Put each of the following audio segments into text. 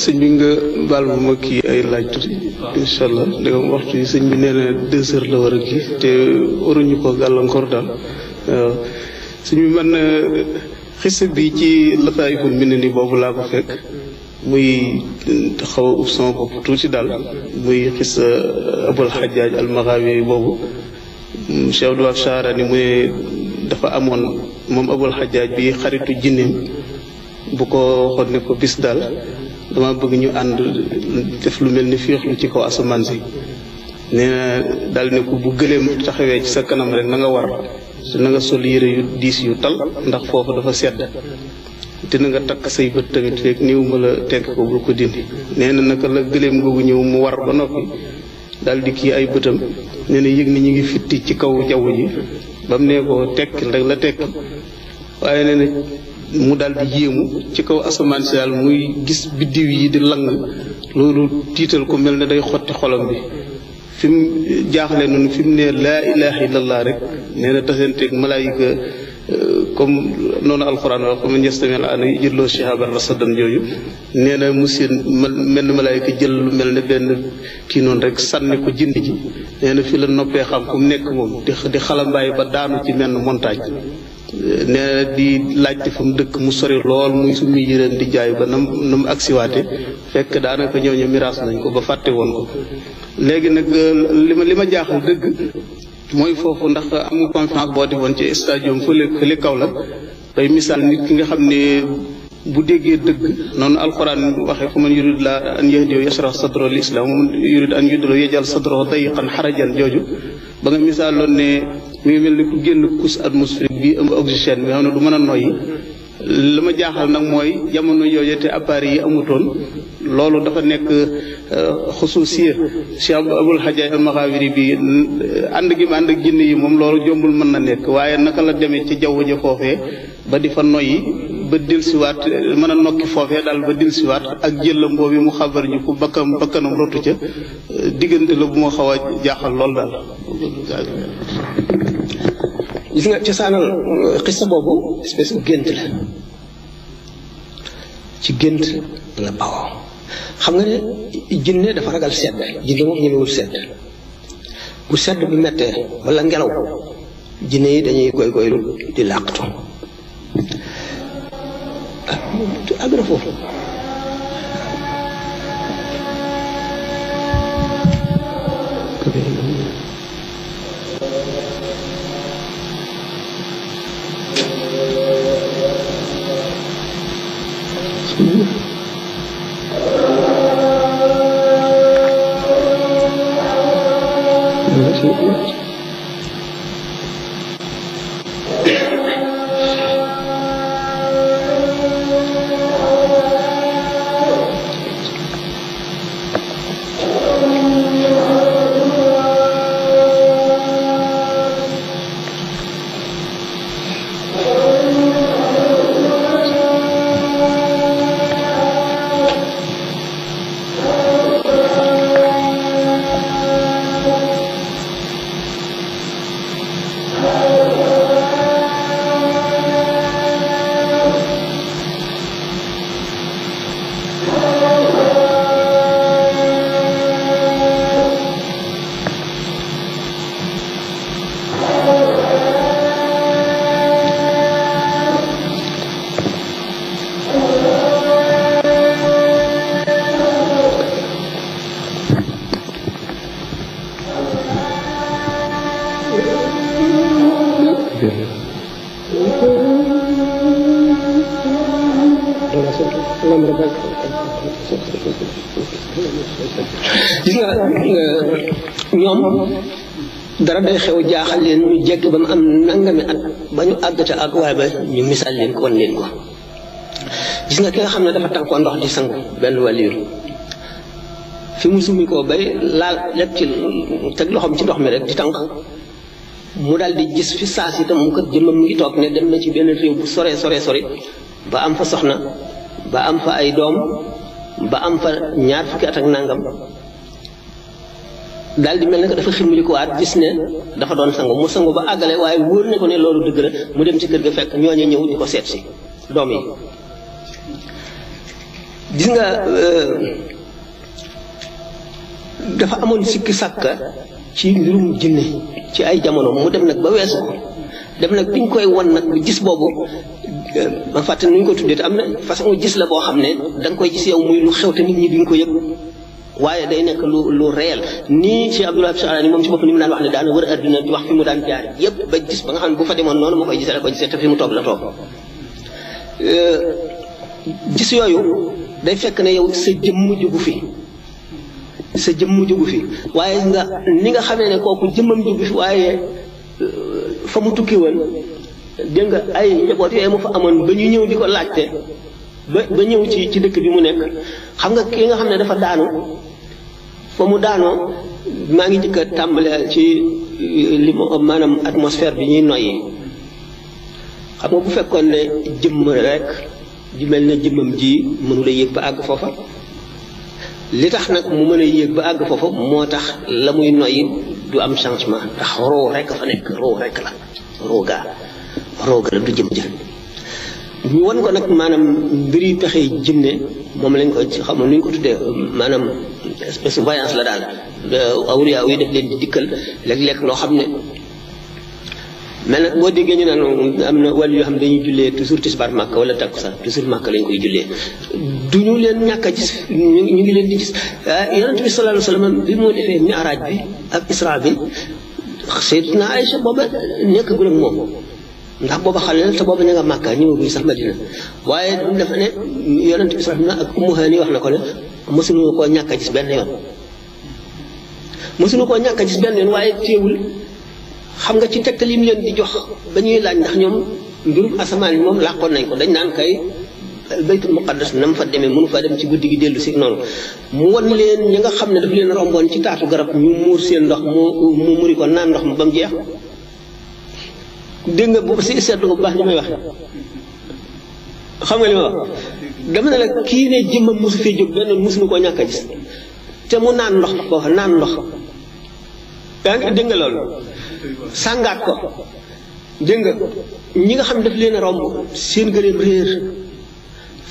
sëñ bi nga baal ma kii ay laaj tuuti incha allah ndegam waxtu yi sëñ bi nee na 2 heures la war a kii te waruñu ko gàllankoor daal waaw sëñ bi man xisa bi ci Lataa'iful Minani boobu laa ko fekk muy xaw a ub sama bopp tuuti daal muy xisa Abul Hajjaaj al-Maghawi boobu Cheikh Abdou Wahab Sharani mu ne dafa amoon moom Abul Hajjaaj bi xaritu jinneem bu ko waxoon ne ko bis daal dama bëgg ñu ànd def lu mel ni féexlu ci kaw asamaan si nee na daal ne ko bu gëleem taxawee ci sa kanam rek na nga war te na nga sol yére yu diis yu tal ndax foofu dafa sedd te na nga takk say bët tamit rek néew ma la tenk ko bul ko dindi nee na naka la gëleem googu ñëw mu war ba noppi daal di kii ay bëtam nee na yëg ni ñu ngi fitti ci kaw jaww ji ba mu nee ko tekki rek la tekki waaye nee na mu daal di yéemu ci kaw asamaan si daal muy gis biddiw yi di lang loolu tiital ko mel ne day xotti xolam bi fi mu jaaxle noonu fi mu ne laa ilaha illallah rek nee na tasanteeg malaayika comme noonu alxuraan wax man yastami al-aana yajidhu shihaban rasadan jooju nee na mu seen mel ne malaayika jël lu mel ne benn kii noonu rek sànni ko jindi ji nee na fi la noppee xam fu mu nekk moom di xalambaay ba daanu ci menn montagne nee na di laajte fa mu dëkk mu sori lool muy summi yëreen di jaay ba na mu agsiwaate fekk daanaka ñooñu miraas nañ ko ba fàtte woon ko léegi nag li ma jaaxal dëgg mooy foofu ndax amul conférence boo defoon ci stadium fële kaw la day misaal nit ki nga xam ne bu déggee dëgg noonu alquran waxee fa man yurid la an yahdiya yashrah sadro lil islam man yurid an yudlo yajal sadro dayiqan xarajan jooju ba nga misaal loon ne mi ngi mel ni ku génn couche atmosphérique bi ëmb oxygène bi xam ne du mën a noyyi li ma jaaxal nag mooy jamono yooyu te appareil yi amutoon loolu dafa nekk xusuusiya Cheikh Abul Hajjaaj al-Maghawi bi ànd gi ma ànd ak jinne yi moom loolu jombul mën na nekk waaye naka la demee ci jaww ja foofee ba di fa noyyi ba dilsiwaat mën a nokki foofee daal ba dilsiwaat ak jëllam boobu mu xabar ñu ku bakkanam rotu ca diggante la bu ma xaw a jaaxal lool daal. gis nga cosaanal xisa boobu espèce bu gént la ci gént la bawoo xam nga ne jinne dafa ragal sedd jinne moom ñemewul sedd bu sedd bi mettee wala ngelaw jinne yi dañuy goylu di làqatu àgg na foofu gis nga ñoom dara day xew jaaxal leen ñu jekk ba mu am nangami at ba ñu àggate ak waaye ba ñu misaal leen ko wan leen ko gis nga ki nga xam ne dafa tànkoo ndox di sangu benn wàlliir fi mu summi koo bay laal lépp ci teg loxoom ci ndox mi rek di tànk mu daal di gis fi saas itam mu kat jëmmam mu ngi toog ne dem na ci benn réew bu sore ba am fa soxna ba am fa ay doom ba am fa ñaar fukki at ak nangam daal di mel ne que dafa ximmili ko waat gis ne dafa doon sangu mu sangu ba àggale waaye wóor ne ko ne loolu dëgg la mu dem ci kër ga fekk ñooñu ñëw di ko seet si doom yi gis nga dafa amoon sikki sàkka ci mbirum jinne ci ay jamono mu dem nag ba weesu ko dem nag biñ koy won nag gis boobu ma fàtte nu ñu ko tuddee te am na façon gis la boo xam ne da nga koy gis yow muy lu xew te nit ñi duñ ko yëg waaye day nekk lu réel nii Cheikh Abdoul Wahab Sharani moom ci bopp ni mu daan wax ne daana wër adduna di wax fi mu daan jaar yëpp ba gis ba nga xam ne bu fa demoon noonu ma koy gisee la ko gisee te fi mu toog la toog gis yooyu day fekk ne yow sa jëmm jugu fi waaye ni nga xamee ne kooku jëmmam jugu fi waaye fa mu tukki woon dégg nga ay njaboot yooyu mu fa amoon ba ñu ñëw di ko laajte ba ñëw ci dëkk bi mu nekk xam nga ki nga xam ne dafa daanu fa mu daanoo maa ngi njëkk a tàmbale ci li maanaam atmosphère bi ñuy noyyi xam nga bu fekkoon ne jëmm rek di mel ne jëmmam ji mënu la yéeg ba àgg foofa li tax nag mu mën a yéeg ba àgg foofa moo tax la muy noyyi du am changement ndax roo rek fa nekk roo rek la rooga la du jëm jël ñu won ko nag maanaam mbiri pexe jinne moom lañ ko xamoon nu ñu ko tuddee maanaam espèce de voyance la daal awliya yi def leen di dikkal léeg-léeg loo xam ne mais nag boo déggee ñu naan am na wàll yoo xam ne dañuy jullee toujours tisbaar Màkka wala takkusaan toujours Màkka lañ koy jullee duñu leen ñàkk a gis ñu ngi leen di gis yonent bi sallallahu alayhi wa sallam bi moo defee mi'raaj bi ak isra bi Sayyidatuna Aïcha booba nekk gu ak moom ndax booba xale la te booba ña nga Màkka ñëwaguñ sax Madina waaye dafa ne yonent bi sallallahu alayhi wa sallam ak Ummu Hani wax na ko ne mësuñu koo ñàkk a gis benn yoon waaye teewul xam nga ci tegtal yi mu leen di jox ba ñuy laaj ndax ñoom mbirum asamaan yi moom làqoon nañ ko dañ naan kay baytul muqaddas na mu fa demee mënu fa dem ci guddi gi dellu si noonu mu won leen ñi nga xam ne daf leen romboon ci taatu garab ñu muur seen ndox mu muri ko naan ndox ma ba mu jeex dégg nga boobu si seetlu ko bu baax li may wax xam nga li ma wax dama ne la kii ne jëmmam mosu fee jóg benn mosuñu koo ñàkk a gis te mu naan ndox foofa naan ndox yaa ngi dégg nga loolu sàngaat ko dégg nga ñi nga xam ne daf leen a romb seen gëléem réer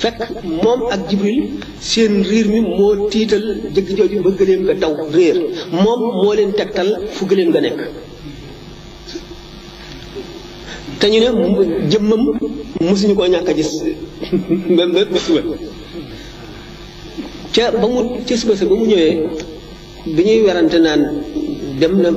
fekk moom ak Jibril seen riir mi moo tiital jëgg jooju ba gëléem nga daw réer moom moo leen tegtal fu gëléem nga nekk te ñu ne jëmmam mosuñu koo ñàkk a gis ba suba ca suba sa ba mu ñëwee bi ñuy werante naan dem na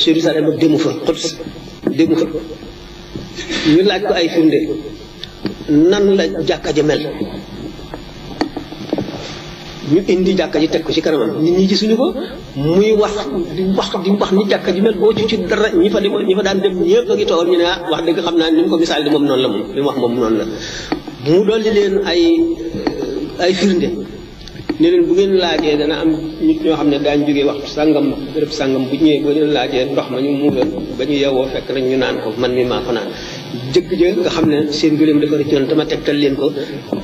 Jérusalem ak demu fa Quds demu fa ñu laaj ko ay firnde nan la jàkka ja mel ñu indi jàkka ji teg ko ci kanamam nit ñi gisuñu ko muy wax di wax ni jàkka ji mel boo ci dara ñi fa daan dem ñëpp a ngi toog ñu ne wax dëgg xam naa ni mu ko misaal di moom noonu la moom li mu wax moom noonu la mu dolli leen ay firnde ne leen bu ngeen laajee dana am nit ñoo xam ne daañu jógee waxtu sàngam béréb sàngam bu ñëwee boo leen laajee ndox ma ñu muuloon ba ñu yeewoo fekk nañ ñu naan ko man mi maa ko naan jëkk jë nga xam ne seen gëléem dafa rëccoon te ma tegtal leen ko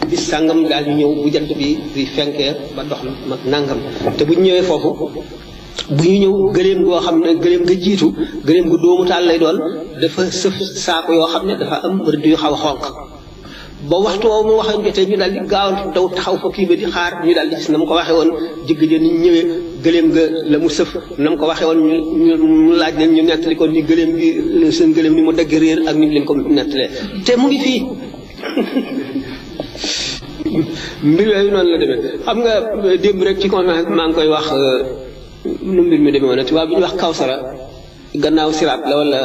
bis sàngam daal ñu ñëw bu jant bi di fenkee ba dox mag nangam te bu ñu ñëwee foofu bu ñu ñëw gëléem goo xam ne gëléem nga jiitu gëléem gu doomu taal lay doon dafa sëf saako yoo xam ne dafa am rëdd yu xaw a xonq ba waxtu woowu mu waxee jotee ñu daal di gaaw daw taxaw fa kii ba di xaar ñu daal di gis na mu ko waxee woon jëgg jë ni ñëwee gëléem nga la mu sëf na mu ko waxee woon ñu laaj leen ñu nettali ko ni gëléem gi seen gëléem ni mu dagg réer ak ni mu leen ko nettalee te mu ngi fii mbir yooyu noonu la demee xam nga démb rek ci conférence maa ngi koy wax nu mbir mi demee woon tubaab bi ñu wax kawsara gannaaw siraat la wala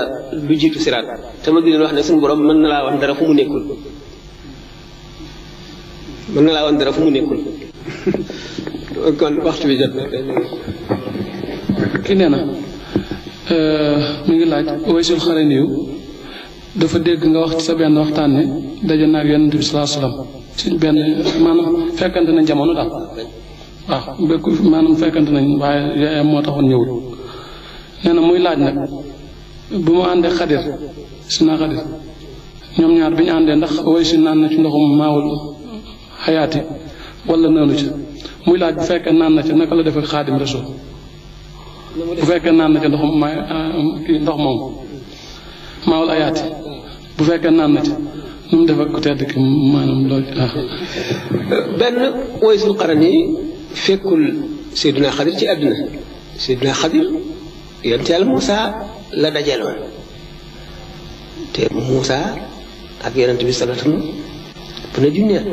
lu jiitu siraat te ma di leen wax ne suñu borom mën na laa wax dara fu mu nekkul kon waxtu bi jot na ki nee na mi ngi laaj Waysul Xaraniyu dafa dégg nga wax ci sa benn waxtaan ne daje naag Yonent bi sallallahu alayhi wasallam ci benn maanaam fekkante nañ jamono daal waaw békku maanaam fekkante nañ waaye yaayam moo taxoon ñëwul nee na muy laaj nag bu mu àndee Xadir ñoom ñaar bi ñu àndee ndax Waysul naan na ci ndoxum maawul xayaati wala naanu ci muy laaj bu fekkee naan na ci naka la def ak Xaadim Rasul bu fekkee naan na ci ndox moom maawul ayaati bu fekkee naan na ci nu mu def ak ku tedd ki maanaam loolu benn Uwaysul Qarni fekkul Seydina Xadir ci àdduna Seydina Xadir yonent Yàlla Muusa la dajaloon te Muusa ak yonent bi sallallahu alayhi wasallam bu na junneet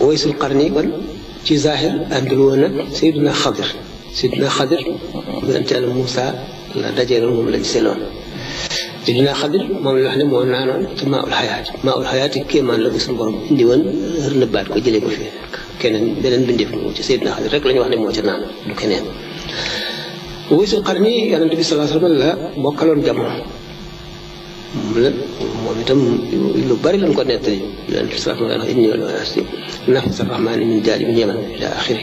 Uwaysul Qarni kon ci zahir àndul woon ak Seydina Xadir yonent Yàlla Muusa la dajaloon moom la giseloon Seydina Xadir moom la wax ne moo naanoon ci maa ul xayaat yi kéemaan la gis borom indi woon nëbbaat ko jëlee ko fi keneen beneen bindeef moo ci Seydina Xadir rek la ñu wax ne moo ca naan du keneen Uwaysul Qarni yonent bi sallallahu alayhi wasallam la bokkaloon jamono moom itam lu bari lañ ko nettali yonent bi sallallahu alayhi wasallam inni nafsa rahmani min jaanibin yaman ila axiri